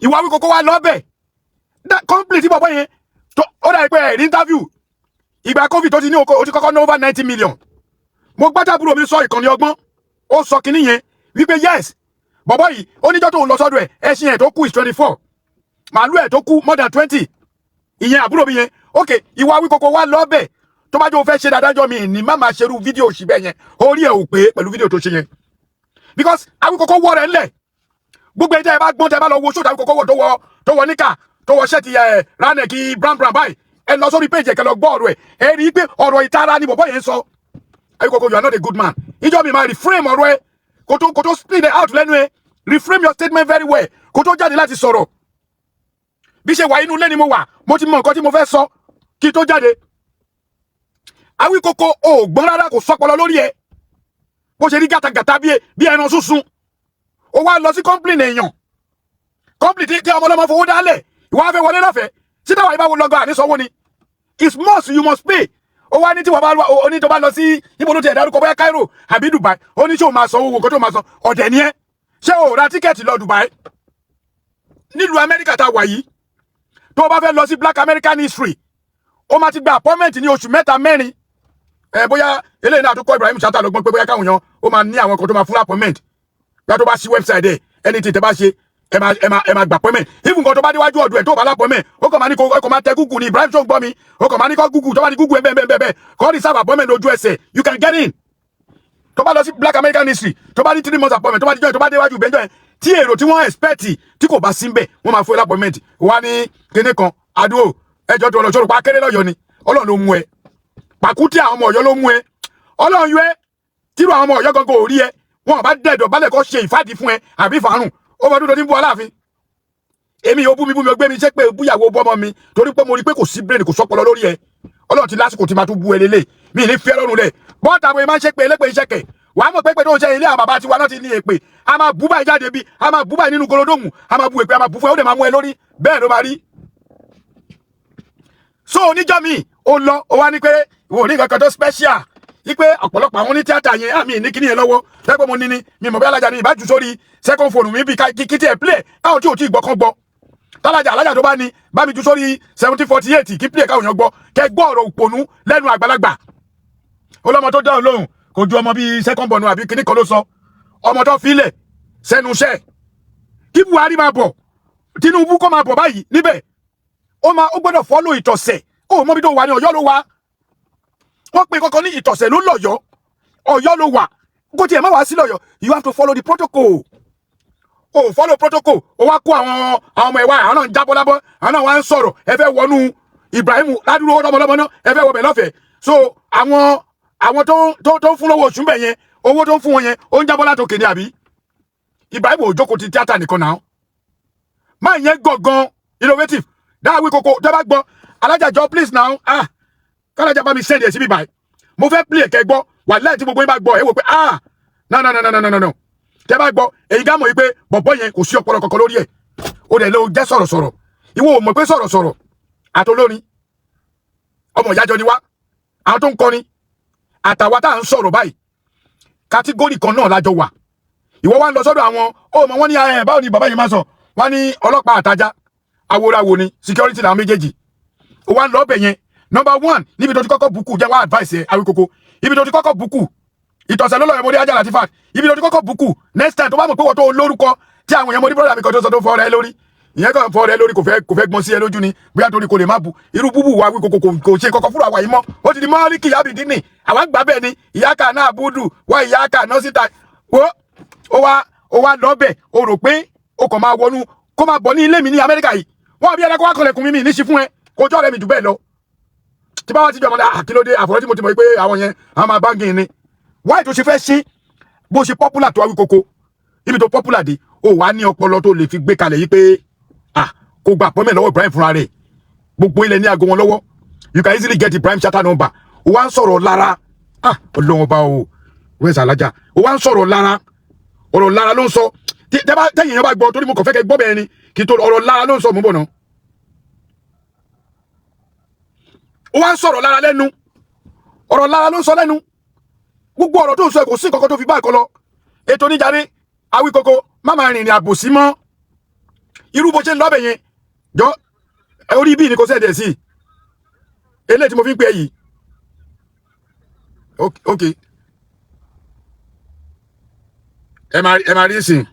Ìwà Awíkoko wá lọ́bẹ̀ company tí bọ̀bọ̀ yẹn tó ó dà pé ẹ̀rí interview ìgbà COVID tó ti ní oko, ó ti kọ́kọ́ ná over 90 million. Mo gbọ́dọ̀ mi sọ ìkànnì ọgbọ́n, ó sọ kinní yẹn wípé yes, bọ̀bọ̀ yìí, ó níjọ́ tó ń lọ sọ́dọ̀ ẹ̀, ẹṣin ẹ̀ tó kú is 24, màálù ẹ̀ tó kú more than 20. Ìyẹn àbúrò mi yẹn. Ok, ìwà Awíkoko wá lọ́bẹ̀. Tó bá jẹ́ o fẹ́ ṣe dáadájọ́ mi ní má máa ṣerú fídíò òṣì bẹ́ẹ̀ yẹn. Orí ẹ̀ ò pé pẹ̀lú fídíò tó ṣe yẹn, because Awíkoko wọ́ rẹ̀ ńlẹ̀. Gbogbo ẹ̀ tẹ́ ẹ bá gbọ́n, tẹ́ ẹ bá lọ wo ṣóòtù Awíkoko wọ̀, tó wọ níkà, tó wọ shirt ẹ̀ round neck brown brown báyìí, ẹ lọ sórí page ẹ̀, kẹ́ lọ gbọ́ ọ̀rọ̀ ẹ̀. Ẹ rí i pé ọ̀rọ̀ ìtara ni bọ̀bọ̀ yẹn sọ. Awíkoko, you are not a good man. Ìjọ mi máa reframe ọ̀rọ̀ ẹ kó tó split it out lẹ́nu ẹ. Reframe your statement very well kó tó jáde láti sọ̀rọ̀. Bí ṣe wà, inú ilé ni mo wà, mo ti mọ nǹkan tí mo fẹ́ sọ kí tó jáde. Awíkoko, ò gbọ́n rárá, kò sọpọlọ lórí ẹ. Bó ṣe rí gàtàgàtà bí ẹran sísun, ó wá lọ sí company èèyàn, company tí ọmọ ọlọ́mọ fowó dálẹ̀. Ìwọ wá fẹ́ wọlé lọ́fẹ̀ẹ́. Sí táwa ìbáwo lọ́gọ́ àníṣọwọ́ ni? It's must, you must pay. Ó wá ní tí wọ́n bá ó ní tó bá lọ sí ibo ló ti ẹ̀ dárúkọ, bóyá Cairo àbí Dubai, ó ní ṣé o máa san owó nǹkan tó máa san? Ọ̀dẹ̀ ni ẹ́. Ṣé o ra ticket lọ Dubai? Nílùú Amẹ́ríkà tá a wà yìí, tó o bá fẹ́ lọ sí Black American History, ó máa ti gba appointment ní oṣù 3, 4. Ẹ bóyá eléyìí náà tó kọ́ Ibrahim Chatta lọ́gbọ́n pé bóyá káwọn èèyàn ó máa ní àwọn kan tó máa fún appointment. Bí a tó bá sí website ẹ, anything tẹ bá ṣe, ẹ máa gba appointment. Even nǹkan tó bá déwájú ọ̀dọ̀ ẹ̀, tó bá láppointment, ó kàn máa ní kó ẹ kàn máa tẹ Google ní. Ibrahim tó ń gbọ́ mi, ó kàn máa ní kó Google, tó bá ní Google ẹ bẹ́ẹ̀ bẹ́ẹ̀ bẹ́ẹ̀ kọ́ reserve appointment lójú ẹsẹ̀, you can get in. Tó bá lọ sí Black American History, tó bá ní 3 months appointment, tó bá díjọ́, tó bá déwájú bẹ́ẹ̀ yẹn, tí èrò tí wọ́n expect tí kò bá sí ń bẹ̀, wọ́n máa fún ẹ appointment. Wá ní kíní kan adúrò ẹjọ́ tó lọ sọ̀rọ̀ pa kéré lọ́yọ̀ ni. Ọlọ́run ló mú ẹ pàkútí, àwọn ọmọ Ọ̀yọ́ ló mú ẹ. Ọlọ́run yọ ẹ tírú àwọn ọmọ Ọ̀yọ́ gangan ò rí ẹ. Wọn bá dẹ̀dọ̀ balẹ̀ kọ́ ṣe ìfádìí fún ẹ àbí fàárùn. Ó bá dúró ní bú Aláàfin. Èmi yóò bú mi, bú mi, ọgbẹ́ mi ṣé pé búyàwó bọ́mọ mi, torí pé mo rí pé kò sí brain, kò sọpọlọ lórí ẹ. Ọlọ́run ti lásìkò tí máa tún bú ẹ lélẹ̀. Mi ní fẹ́ lọ́rùn lẹ̀ bọ́ọ̀tà àwọn èèyàn máa ń ṣe pé elépè iṣẹ́ kẹ̀. Wàá mọ̀ pé pé tó ń ṣe ilé àwọn bàbá tiwa náà ti ní èpè. A máa bú báyìí jáde bí a máa bú báyìí nínú golodomu, a máa bú èpè, a máa bú fún ẹ, ó dẹ̀ máa mú ẹ lórí. Bẹ́ẹ̀ ló máa rí. So oníjọ́ mi ó lọ, ó wá ní pé ìwọ ò ní nǹkan kan tó special, wípé ọ̀pọ̀lọpọ̀ àwọn onítíátà yẹn, àmì ní kíní yẹn lọ́wọ́ lẹ́gbẹ́ mo ní ní mi mọ̀ bí alájà ní ìbájú sórí second phone mi bí kí tí ẹ̀ play, káwọn tí ò tí ì gbọ́ kan gbọ́. Tálájà alájà tó bá ní bá mi ju sórí 1748 kí play, káwọn èèyàn gbọ́, kẹ́ gbọ́ ọ̀rọ̀ òpònú lẹ́nu àgbàlagbà. Ọlọ́mọ tó dáhùn lóhùn kò ju ọmọ bíi second born àbí kíní kan ló sọ, ọmọ tó filẹ̀ sẹ́nu iṣẹ́. Kí Buhari máa bọ̀, Tinubu kó máa bọ̀ báyìí níbẹ̀, ó máa ó gbọ́dọ̀ follow ìtọ̀sẹ̀. Ó mọ́bi tó wà ní Ọ̀yọ́ ló wà. Wọ́n pe kankan ní ìtọ̀sẹ̀ ló lọ́yọ́. Ọ̀yọ́ ló wà, kó tiẹ̀ má wá sí lọ́yọ́, you have to follow the protocol. O follow protocol, o wá kó àwọn ọmọ ẹ̀ wá, àwọn náà ń jábọ́ lábọ́, àwọn náà wá ń sọ̀rọ̀. Ẹ fẹ́ wọnú Ibrahim ládùúgbò ọlọ́mọlọ́mọ náà, ẹ fẹ́ wọbẹ̀ lọ́fẹ̀ẹ́. So àwọn tó ń fún lówó oṣù bẹ̀ yẹn, owó tó ń fún wọn yẹn, ó ń jábọ́ látòkè ní àbí? Ibrahim ò jókòó ti tíátà nìkan náà máa yẹn gangan innovative dáhàwí koko. Tẹ́ bá gbọ́ alájàjọ, please now, ah, kálájà bá mi send ẹ̀ síbí báyìí. Mo fẹ́ play ẹ̀kẹ́ gbọ́. Wàláhì, tí gbogbo yín bá gbọ́, ẹ wò pé ah, no, no, no, no, no, no, no. Tẹ́ bá gbọ́ èyí gá mọ̀ yìí pé bọ̀bọ́ yẹn kò sí ọpọlọ kankan lórí ẹ̀. Ó dẹ̀ ló jẹ́ sọ̀rọ̀sọ̀rọ̀. Ìwọ ò mọ̀ pé sọ̀rọ̀sọ̀rọ̀ àtolórin ọmọ ìyájọ́ ni wá. Àwọn tó ń kọrin àtàwa tá à ń sọ̀rọ̀ báyìí, category kan náà lájọ wà. Ìwọ wá ń lọ sọ́dọ̀ àwọn ó mọ̀ wọ́n ní ẹ̀. Báwo ni bàbá yìí máa sọ? Wọ́n ní ọlọ́pàá àtajà awóráwo ni, security làwọn méjèèjì. Ó wá ń lọ ọbẹ̀ yẹn. Number one, níbi tó ti kọ́kọ́ bùkù jẹ́ wá advice ẹ̀, Awíkókó. Ibi tó ti kọ́kọ́ bùkù, ìtọ̀sẹ̀ lọ́lọ́ ẹ̀mọ́dé ajá Latifat. Ibi tó ti kọ́kọ́ bùkù, next time tó bá mọ̀ pé wọ́n tó lórúkọ tí àwọn èèyàn, mo ní brother mi kan tó sọ, tó fọ́ rẹ lórí, ìyẹn kàn fọ́ rẹ lórí, kò fẹ́ gbọ́n sí ẹ lójú ni, bóyá torí kò lè má bu irú búbù wa. Awíkókó kò ṣe kọ́kọ́ fúnra wa yìí mọ́. Ó ti di mọ́ríkì yábìdínì, àwa gbà bẹ́ẹ̀ ni ìyáka náà búdù wá ìyáka náà síta. Wo, ó wá lọ́bẹ̀, ó rò pé ó kàn máa wọnú kó máa bọ̀ ní ilé mi ní Amẹ́ríkà yìí. Wọ́n bí ẹlẹ́kọ́ wá kọlẹ̀kùn mi, mi ní sí fún ẹ, kò jọ́ rẹ̀ mi jù bẹ́ẹ̀ lọ. Tí bá wá ti jọ ọmọdé àkílódé àfọwọ́ tí mo ti mọ̀ pé àwọn yẹn, àwọn máa báńgì ni. Wáyé tó ṣe fẹ́ ṣe bó ṣe popular tó, Awíkókó, ibi tó popular dé, ó wà ní ọpọlọ tó lè fi gbé kalẹ̀ yìí pé ah, kó gba appointment lọ́wọ́ Ibrahim fúnra rẹ̀. Gbogbo ilẹ̀ ní aago wọn lọ́wọ́, you can easily get Ibrahim Chatta number. Ó wá ń sọ̀rọ̀ lára. Ah, Ọlọ́run ọba o, wẹ́sà alájà. Ó wá ń sọ̀rọ̀ lára, ọ̀rọ̀ lára ló ń sọ. Tẹ́yìn yẹn bá gbọ́, torí mo kàn fẹ́ kẹ́ gbọ́ bẹ́ẹ̀ ni kí tó, ọ̀rọ̀ lára ló ń sọ. Mú bọ̀ náà. Ó wá ń sọ̀rọ̀ lára lẹ́nu, ọ̀rọ̀ lára ló ń sọ lẹ́nu. Gbogbo ọ̀rọ̀ tó ń sọ, kò sí nǹkan kan tó fi bá ẹ̀kọ́ lọ. Ètò oníjàre, Awíkókó, má máa rìnrìn àbòsí mọ́. Irú bó ṣe ń lọ́bẹ̀ yẹn jọ, orí bíi ni kò send ẹ̀ sí eléyìí tí mo fi ń pè é yìí. Ok, ẹ máa rí sìn,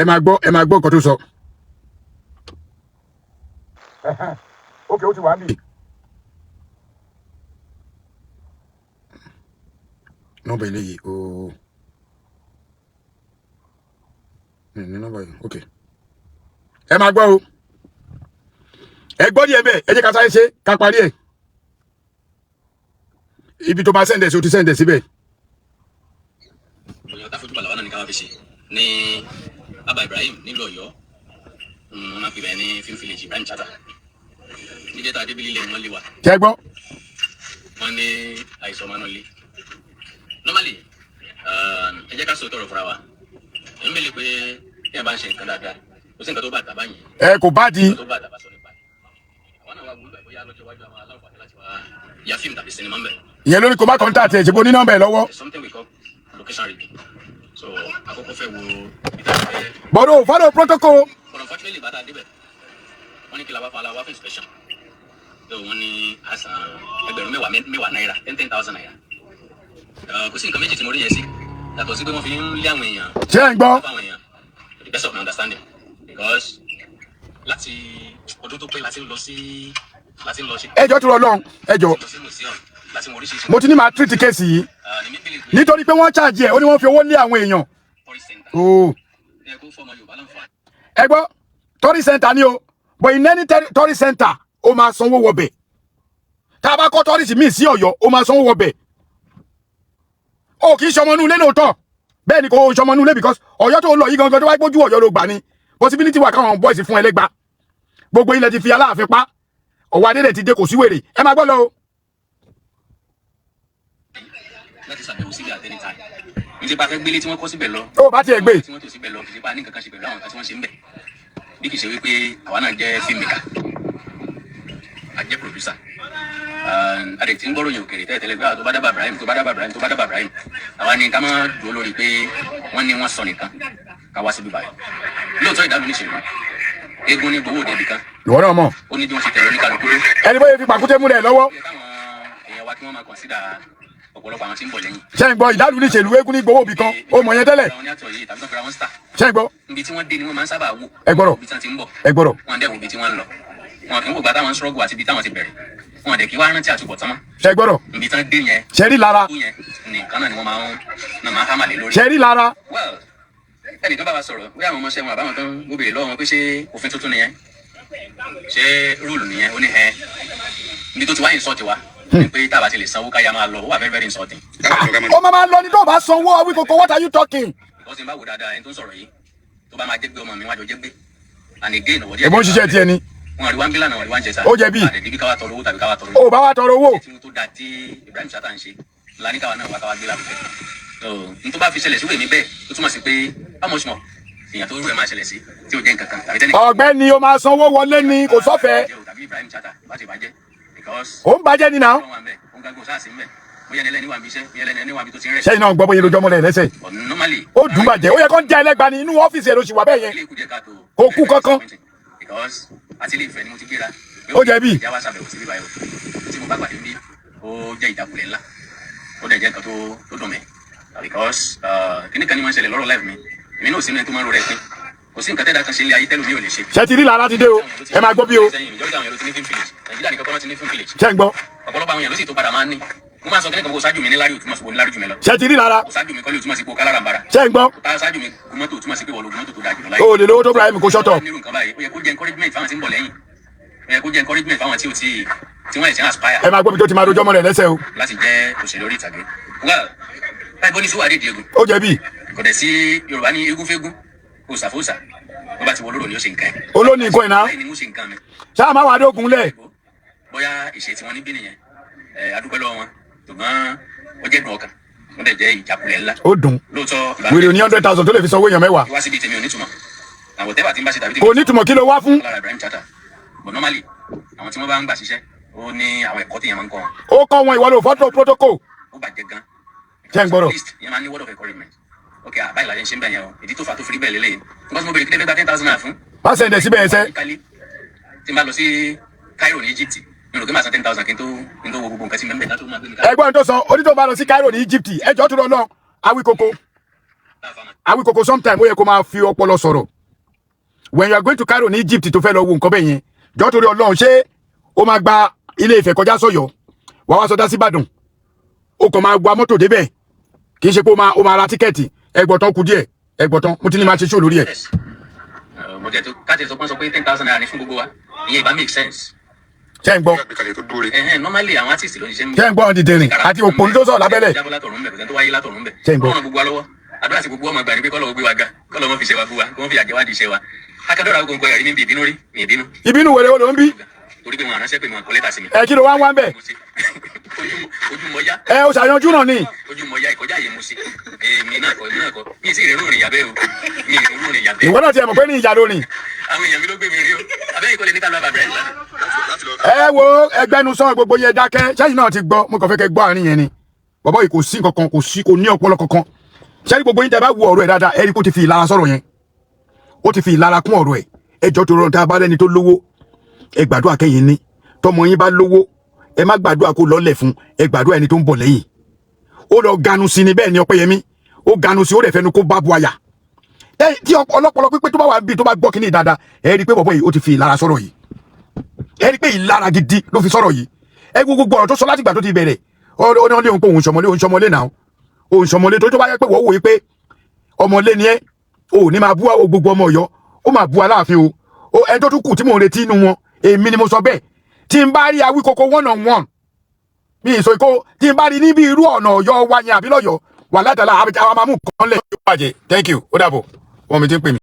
ẹ máa gbọ́ nǹkan tó sọ. Ok, ó ti wà níbí. Nọ́mbà eléyìí ooo, ní nọ́mbà yìí. Ok, ẹ máa gbọ́ o, ẹ gbọ́ díẹ̀ bẹ́ẹ̀. Ẹ jẹ́ ká sáré ṣe ká parí ẹ̀. Ibi tó bá send ẹ̀ sí, o ti send ẹ̀ síbẹ̀. Èèyàn tá fojú balàwà náà ní ká wá fi ṣe ní Abba Ibrahim nílùú Ọ̀yọ́. Wọ́n máa ń pè bẹ́ẹ̀ ní Film Village, Ibrahim Chatta. Níjẹta débílì lẹ́nu, wọ́n lé wa. Ṣé gbọ́? Wọ́n ní àìsàn ọmọ náà lé. Normally, ẹ jẹ́ ká sọ tọrọ fúnra wa. Ẹ̀ ń bẹ̀lẹ̀ pé tí ẹ bá ń ṣe nǹkan dáadáa, kò sí nǹkan tó bá àtàbá yìí. Ẹ kò bá di. Nǹkan tó bá àtàbá sọ nípa ẹ̀, àwọn náà wà gbọ́dọ̀ bóyá lọ́jọ́ iwájú àwọn aláǹfààní láti wá ya fíìmù tàbí sinimá ń bẹ̀. Ìyẹn lórí kò má contact ẹ̀, ṣe bó ní nọ́mbà ẹ̀ lọ́wọ́. There's something we call location reading, so àkọ́kọ́ fẹ́ wo ibi tá a fẹ́. Bọ́dọ̀ follow protocol. But unfortunately, bàtà débẹ̀, wọ́n ní kí la wá fún, aláwa fún inspection. So wọ́n ní àṣà ẹgbẹ̀rún mẹ́wàá mẹ́wàá náírà, ten ten thousand naira. Kò sí nǹkan méjì tí mo rí yẹn sí yàtọ̀ sí pé wọ́n fi ń lé àwọn èèyàn Ṣé ẹ̀ ń gbọ́? fún àwọn èèyàn, to the best of my understanding, because láti ọdún tó pẹ́ láti ń lọ sí, láti ń lọ sí Ẹjọ́ tó lọ lọ́hùn, ẹjọ́. lọ sí museum, láti mọ oríṣiríṣi. Mo ti ní máa treat case yìí Ní mi believe pé nítorí pé wọ́n charge ẹ̀, ó ní wọ́n fi owó lé àwọn èèyàn. Tourist center Ooo. ẹ kó fọmọ Yorùbá láǹfààní. Ẹ gbọ́, tourist center ni o, but in any tourist center, ó máa sanwó wọbẹ̀. Tá a bá kọ́ tourist míì sí Ọ̀yọ́, ó máa sanwó wọbẹ̀. O kì í ṣọmọ inú ilé lóòótọ́, bẹ́ẹ̀ ni kò ṣọmọ inú ilé, because Ọ̀yọ́ tó lọ yìí gangan, tó wáyé pójú Ọ̀yọ́ ló gbà ní, possibility wà káwọn boys fún ẹlẹ́gba. Gbogbo ilẹ̀ ti fi Aláàfin pa, ọ̀wọ́ adé ti dé, kò sí wèrè. Ẹ máa gbọ́ lọ o. Láti ṣàbẹ̀wò síbi at any time, ní ti bá fẹ́ gbélé tí wọ́n kọ́ síbẹ̀ lọ. Ó bá tiẹ̀ gbé. Tí wọ́n tò síbẹ̀ lọ, kì í ṣe bá ní nǹkan kan ṣe pẹ̀lú àwọn nǹkan tí wọ́n ṣe ń bẹ̀, bí kì í ṣe wípé àwa náà jẹ́ filmmaker, a jẹ́ producer. A dẹ̀ ti ń gbọ́ròyìn òkèrè tẹ́lẹ̀ tẹ́lẹ̀ pé tó bá dábàá Ibrahim, tó bá dábàá Ibrahim, tó bá dábàá Ibrahim, àwa ni ká má dúró lórí pé wọ́n ní wọ́n sọ nìkan, ká wá síbí báyìí. Lóòótọ́, ìdádúró níṣèlú, eégún ní gbowó òde ibìkan. Ìwọ náà mọ̀. Ó ní bí wọ́n ṣe tẹ̀lé oníkàlùkù ló Ẹni bóyá fi pàkúté múlẹ̀ lọ́wọ́. yẹ káwọn èèyàn wa kí wọ́n máa consider ọ̀pọ̀lọpọ̀ àwọn tí ń bọ̀ lẹ́yìn. Ṣé ń gbọ́? Ìdálù níṣèlú, eégún ní gbowó òbí kan, ó mọ̀ yẹn tẹ́lẹ̀. Àwọn ní àtọ̀ yìí tàbí tó fẹ́ra wọn star. Ṣé ń gbọ́? Ibi tí wọ́n dé ni wọ́n máa ń sábà wò. Ẹ gbọ́dọ̀. Ibi tí wọ́n ti ń bọ̀. Ẹ gbọ́dọ̀. Wọ́n dẹ̀ wo ibi tí wọ́n ń lọ. Wọn kì í wò gba táwọn ń struggle àti ibi táwọn ti bẹ̀rẹ̀. Wọn dẹ̀ kí wá rántí àtúbọ̀tán mọ́. Ṣé gbọ́dọ̀? Ibi tí wọ́n dé yẹn. Ṣe rí lára? Tó yẹn nìkan náà ni wọ́n máa ń náà máa ń hámà lé lórí. Ṣe rí lára? Well, ẹnìkan bá wa sọ̀rọ̀ bóyá àwọn ọmọọṣẹ́ wọn àbáwọn tó ń mo béèrè lọ́wọ́ wọn pé ṣé òfin tuntun nìyẹn, ṣé rule nìyẹn? Ó ní ẹ ibi tó ti wá insult wa ni pé táwa ti lè sanwó káyà máa lọ. Ó wà very very insulting. Ó máa lọ ní tó o bá sanwó. Awíkoko, what are you talking? Because n bá wò dáadáa, ẹni tó ń sọ̀rọ̀ yìí, tó bá máa jẹ́ gbé ọmọ mi wájọ jẹ́ gbé, and again, ọ̀wọ́ díẹ̀. Ẹ̀bùn ṣiṣẹ́ tiẹ̀ ni. Wọn àríwá ń bí lánàá, wọn àríwá ń jẹta. Ó jẹ̀bi. Àdẹ̀dẹ̀ bí káwá tọrọ owó tàbí káwá tọrọ. Ó bá wa tọrọ owó. Tí tó da tí Ibrahim Chatta ń ṣe la ní káwa náà wá káwá gbé lárugẹ. So n tó bá fi ṣẹlẹ̀ síwèé mi bẹ́ẹ̀, tó túmọ̀ sí pé how much more èèyàn tó rú ẹ̀ máa ṣẹlẹ̀ sí tí ò jẹ́ nǹkan kan tàbí tẹ́nì. Ọ̀gbẹ́ni, o máa sanwó wọlé ni, kò sọ́fẹ̀ẹ́. Tàbí Ibrahim Chatta bá ti bàjẹ́ because Ó ń bàjẹ́ ni náà. Ọlọ́run wà ń bẹ̀, òun gángan sáà sí ń bẹ̀, bóyá ẹni ẹlẹ́ni wà ń bí iṣẹ́, bóyá ẹni wà ń bí tó ti ń rẹ̀. Ṣẹ́yìn náà gbọ́ bóyá lójúmọ́ mọ́lẹ̀ lẹ́sẹ̀? But normally, Ó dùn bàjẹ́, ó yẹ kó ń jẹ́ ẹlẹ́gba ni. Inú ọ́fíìsì ẹ̀ ló ṣì wà bẹ́ẹ̀ yẹn. Ilé ìkú díẹ̀ káàtó. Kò kú kankan. Because àti ilé Ifẹ̀ ni mo ti gbéra. Ó jẹ̀bi. Ìyá wa ṣàbẹ̀wò sí bíbáyọ̀ tí mo bá pàdé bí, ó jẹ́ ìjákulẹ̀ ńlá, ó dẹ̀ jẹ́ nǹkan tó dùn mí because kíní kan ní máa ń ṣẹlẹ̀ lọ́rọ̀ life mi. Èmi náà ò sínú ẹni tó máa ń ro rẹ̀ pín. Kò sí nǹkan tẹ́lẹ̀ kan ṣe ilé ayé tẹ́lẹ̀ mi ò lè ṣe. Ṣé ti rí lára ti dé o? Ẹ máa gbọ́ bí o. Ìjọba àwọn èèyàn ló ti ní film village. Nàìjíríà nìkan kọ́ ló ti ní film village. Ṣé ń gbọ́? Ọ̀pọ̀lọpọ̀ àwọn èèyàn ló sì tó padà máa ń ní. Mo máa sọ kíní kan, kó ṣáájú mi ní lárí ò túmọ̀ sí kó ní lárí jù mí lọ. Ṣé ti rí lára? Kó ṣáájú mi kọ́lé ò túmọ̀ sí kó kálárà ń bára. Ṣé ń gbọ́? Tá ṣáájú mi gun mọ́tò ò túmọ̀ sí pé wọ́n lo gun mọ́tò tó dáa jù lọ láyé. O ò lè lówó tó Ibrahim kó shut up. Nírú nǹkan báyìí, ó yẹ kó jẹ́ encouragement fáwọn tí ń bọ̀ lẹ́yìn, ó yẹ kó jẹ́ encouragement fáwọn tí ò tí tí wọ́n ẹ̀sìn aspire Ẹ máa gbọ́ bí tó ti máa rojọ́ mọ́ rẹ̀ lẹ́sẹ̀ o. láti jẹ́ òṣèré orí ìtàgé. Well, báyìí bó ní sùwádìí di egun. Ó jẹ̀bi. Kò dẹ̀ sí Yorùbá ní eégún fégún, òòsà fòòsà, bó bá ti wọ lóró ni ó ṣe nǹkan ẹ̀. Olóní nǹkan ìná. Báyìí ni mo ṣe nǹkan mi. Ṣáà má wàá dógun lẹ̀. Bóyá ìṣe tí wọ́n níbí nìyẹn. Ẹ adúpẹ́ lọ́wọ́ wọn, ṣùgbọ́n ó jẹ́ dùn ọkàn, ó dẹ̀ jẹ́ ìjákulẹ̀ ńlá. Ó dùn. Lóòótọ́. Wèrè ní 100,000 tó lè fi sanwó èèyàn 10. Wá síbi tèmi ò nítumọ̀, àwọn tẹ́bà tí ń bá ṣe tàbí Kò nítumọ̀. Kí ló wá fún? Lára Ibrahim Chatta. But normally, àwọn tí wọ́n bá ń gbà ṣiṣẹ́, ó ní àwọn ẹ̀kọ́ tí yẹn máa ń kọ́ wọn. Ó kọ́ wọn, ìwọ ló follow protocol. Ó bàjẹ́ gan. Ṣé ń gbọ́rọ̀? At least yẹn máa ní word of encouragement. Ok, àbáyé la yẹn ṣe ń bẹ̀ yẹn o. Ìdí tó fà tó fi rí bẹ́ẹ̀ lélẹ́yìn, because mo bèrè kí lè fẹ́ gba 10,000 naira fún. Má send ẹ̀ síbẹ̀ ẹsẹ̀. Practically, tí n bá lọ sí Cairo ní Egypt, mi rò pé màá san 10,000 kí n tó wo gbogbo nǹkan tí mẹ́mbẹ̀ tó máa gbé mi ká. Ẹgbọ́n tó sọ onítọ̀ bá lọ sí Cairo ní Egypt. Ẹjọ́ tó lọ náà, Awíkoko, Awíkoko, sometime ó yẹ kó máa fi ọpọlọ sọ̀rọ̀. When you are going to Cairo ní Egypt, tó fẹ́ lọ wo nǹkan bẹ́ẹ̀ yẹn, jọ́ torí Ọlọ́run, ṣé ó máa gba Ilé Ifẹ̀ kọjá sọ̀yọ́ wàá wá sọdá sí Ìbàdàn? Ó kàn máa gba mọ́tò débẹ̀, kì í ṣe pé ó máa ra ticket. Ẹgbọ̀n tán kù díẹ̀, ẹgbọ̀n tán mo ti ní máa ṣe ṣó lórí ẹ̀. Yes. Mo jẹ́ tó káàtì sọ pé 10,000 naira ní fún gbogbo wa, ìyẹn ìbá make sense. Ṣé ń gbọ́? Àgbékalẹ̀ tó dúró re. Ẹ̀hẹ́n, normally àwọn artist ló ń ṣiṣẹ́ ń Ṣé ń gbọ́ dìdìrìn àti òpònú tó sọ̀rọ̀ lábẹ́lẹ̀? Jábọ́ látọ̀run ń bẹ̀, kò sẹ́ni tó wáyé látọ̀run ń bẹ̀. Ṣé ń gbọ́? Ọlọ́run gbogbo wa lọ́wọ́. Àdúrà sí gbogbo ọmọ ìgbà ni pé kọ́lọ́ gbé wa ga, kọ́lọ́ mọ́ fi ṣe wa fún wa, kó wọ́n fi àjẹwádìí ṣe wa. Akadọ́ra ogun kọ ẹ̀rí níbi ìbínú rí mi ìbínú. Ìbínú wèrè wo ló ń bí? Torí pé wọn àránṣẹ́ pé wọn kọ lẹ́tà sí mi. Ẹ kí ló wá ń wá ń bẹ̀? Mo ṣe ojú mọ yá. Ẹ ó ṣàyànjú náà ni. Ojú mọ yá ìkọjá yìí mo ṣe. Èmi náà kọ, èmi náà kọ, mi ì sì rìn rìn yàbẹ́ o, mi ì rìn rìn yàbẹ́. Ìwọ náà ti ẹ̀ mọ̀ pé ní ìyá lónìí. Àwọn èèyàn mi ló gbé mi rí o. Abẹ́yìn kọ́lé ní ká lọ bàbá rẹ̀. Láti lọ. Ẹ wo, ẹgbẹ́nu sọ gbogbo yẹn, dákẹ́. Sẹ́yìn náà ti gbọ́, mo kàn fẹ́ kẹ́ gbọ́ àárín yẹn ni. Bàbá yìí kò sí nǹkan kan, kò sí, kò ní ọpọlọ kankan. Sẹ́yìn gbogbo yín tẹ́ bá wo ọ̀rọ̀ ẹ̀ dáadáa, ẹ rí kó ti fi ìlara sọ̀rọ̀ yẹn, ó ti fi ìlara kún ọ̀rọ̀ ẹ̀. Ẹjọ́ tó rọrùn, tá a bá rẹ́ni tó lówó, ẹ gbàdúrà kẹ́yìn ní. Tọmọ yín bá lówó, ẹ má gbàdúrà kó lọ́lẹ̀ fún, ẹ gbàdúrà ẹni tó ń bọ̀ lẹ́yìn. Ó lọ ganu sí ni. Bẹ́ẹ̀ ni Ọpẹ́yẹmí, ó ganu sí, ó rẹ̀ fẹnu kó bá bu àyà. Ẹ tí ọlọ́pọlọ pípé tó bá wà níbi tó bá gbọ́ kínní dáadáa, ẹ rí i pé bọ̀bọ̀ yìí, ó ti fi ìlara sọ̀rọ̀ yìí. Ẹ rí i pé ìlara gidi ló fi sọ̀rọ̀ yìí. Ẹ wo gbogbo ọ̀rọ̀ tó sọ láti ìgbà tó ti bẹ̀rẹ̀. Ó ní òun pé òun ṣọmọlé, òun ṣọmọlé náà, òun ṣọmọlé. Tó bá yẹ pé wọ́n wò ó pé ọmọlé ni ẹ, ò ní máa bú gbogbo ọmọ Ọ̀yọ́. Ó máa bú Aláàfin o. Ó ẹni tó tún kù tí mò ń retí inú wọn, èmi ni mo sọ bẹ́ẹ̀. Tí n bá rí Awíkoko one on one, mi ì sọ ikó, tí n bá rí níbi irú ọ̀nà Ọ̀yọ́ wa yẹn àbí lọ́yọ̀ọ́ wà látàlá àwọn máa mú nǹkan lẹ̀. Thank you, ó dàbọ̀, wọn mi ti ń pè mí.